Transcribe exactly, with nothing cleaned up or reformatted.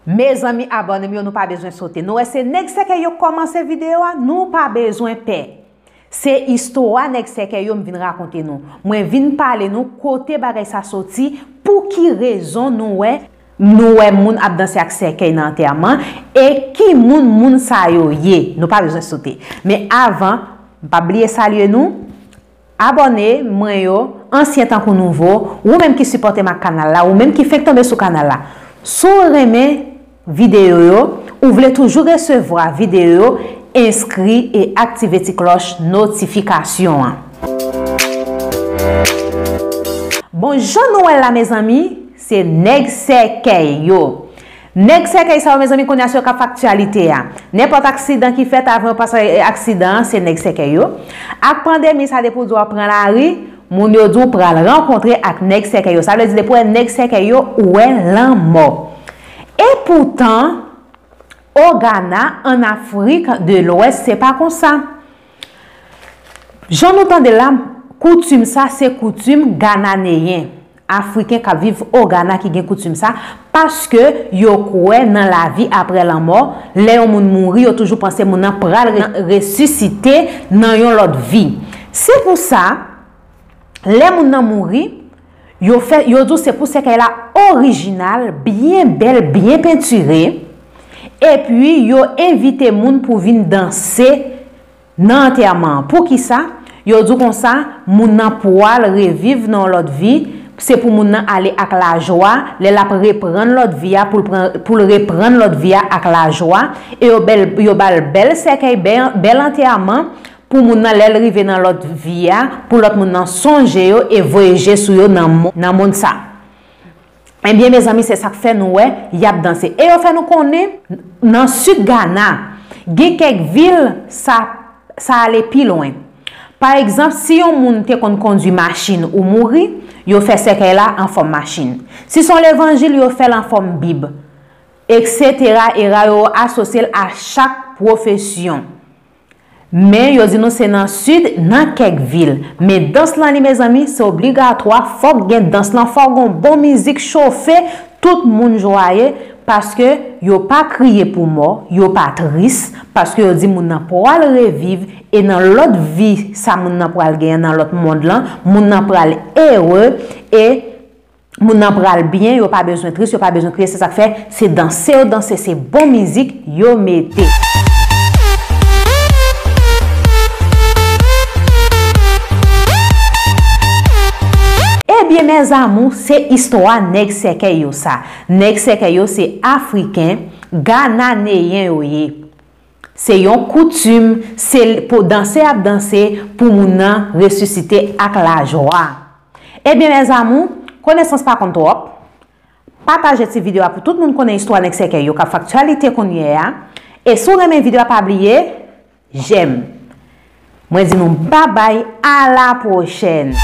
Mezanmi, abòne m yo, nou pa bezwen sote. Nou wè se nèg sèkèy yo k kòmanse videyo a, nou pa bezwen pè. Se istwa nèg sèkèy yo m vin rakonte nou. Mwen vin pale nou kote bagay sa soti, pou ki rezon nou wè, nou wè moun ap danse ak sèkèy nan antèman, e ki moun moun sa yo ye. Nou pa bezwen sote. Men avan, m p ap bliye salye nou. Abòne mwen yo, ansyen tankou nouvo, ou menm ki sipòte m ak kanal la, ou menm ki fenk tonbe sou kanal la. Si w renmen videyo yo, ou vle toujou resevwa videyo yo, enskri e aktive ti klòch notifikasyon an. Bon, jan nou wè l la, mezanmi, se nèg sèkèy yo. Nèg sèkèy sa yo, mezanmi, kounye a se yo k ap fè aktyalite a. Nenpòt aksidan ki fèt, avan yo pase aksidan an, se nèg sèkèy yo. Ak pandemi sa, depi w di w ap pran lari, moun yo di w pral rankontre ak nèg sèkèy yo. Sa vle di, depi w wè nèg sèkèy yo, ou wè lanmò. Epoutan, o Gana, ann Afrik de Lwès, se pa konsa. Jan nou tande l la, koutim sa se koutim gananeyen, Afriken k ap viv o Gana ki gen koutim sa, paske yo kwè nan lavi apre lanmò. Lè yon moun mouri, yo toujou panse moun nan pral re-, resisite nan yon lòt vi. Se pou sa, lè moun nan mouri, yo fè, yo di w se pou sèkèy la orijinal, byen bèl, byen pentire, epi yo envite moun pou vin danse nan antèman an. Poukisa? Yo di w konsa, moun nan pral reviv nan yon lòt vi, se pou moun nan ale ak lajwa, lè l ap reprann lòt vi a, pou l pran, pou l reprann lòt vi a ak lajwa, e yo bèl, yo ba l bèl sèkèy, bèl, bèl antèman, pou moun nan, lè l rive nan lòt vi a, pou lòt moun nan sonje yo e voye je sou yo nan mo-, nan mond sa. Ebyen, mezanmi, se sa k fè nou wè y ap danse. E yo fè nou konnen, nan sid Gana, gen kèk vil, sa, sa ale pi lwen. Pa egzanp, si yon moun te konn kondui machin ou mouri, yo fè sèkèy la an fòm machin. Si se yon levanjil, yo fè l an fòm Bib, etsetera, era, yo asosye l a chak pwofesyon. Men yo di nou se nan sid, nan kèk vil. Men dans lan li, mezanmi, se obligatwa, fòk gen dans lan, fòk gon bon mizik chofe, tout moun jwaye, paske yo pa kriye pou mò, yo pa tris, paske yo di moun nan pral reviv, e nan lòt vi sa moun nan pral genyen nan lòt mond lan, moun nan pral ere, e moun nan pral byen, yo pa bezwen tris, yo pa bezwen kriye, se sa k fè se danse yo danse, se bon mizik yo mete. Ebyen, mes amours, se istwa nèg sèkèy yo sa. Nèg sèkèy yo se Afriken, Gananeyen yo ye. Se yon koutim, se l-, pou danse y ap danse pou moun nan resisite ak lajwa. Ebyen, mes amours, konesans pa konn twòp. Pataje ti videyo a pou tout moun konnen istwa nèg sèkèy yo k ap fè aktyalite kounye a. E si w renmen videyo a, pa bliye j'aime. Mwen di nou babay, a la pwochèn.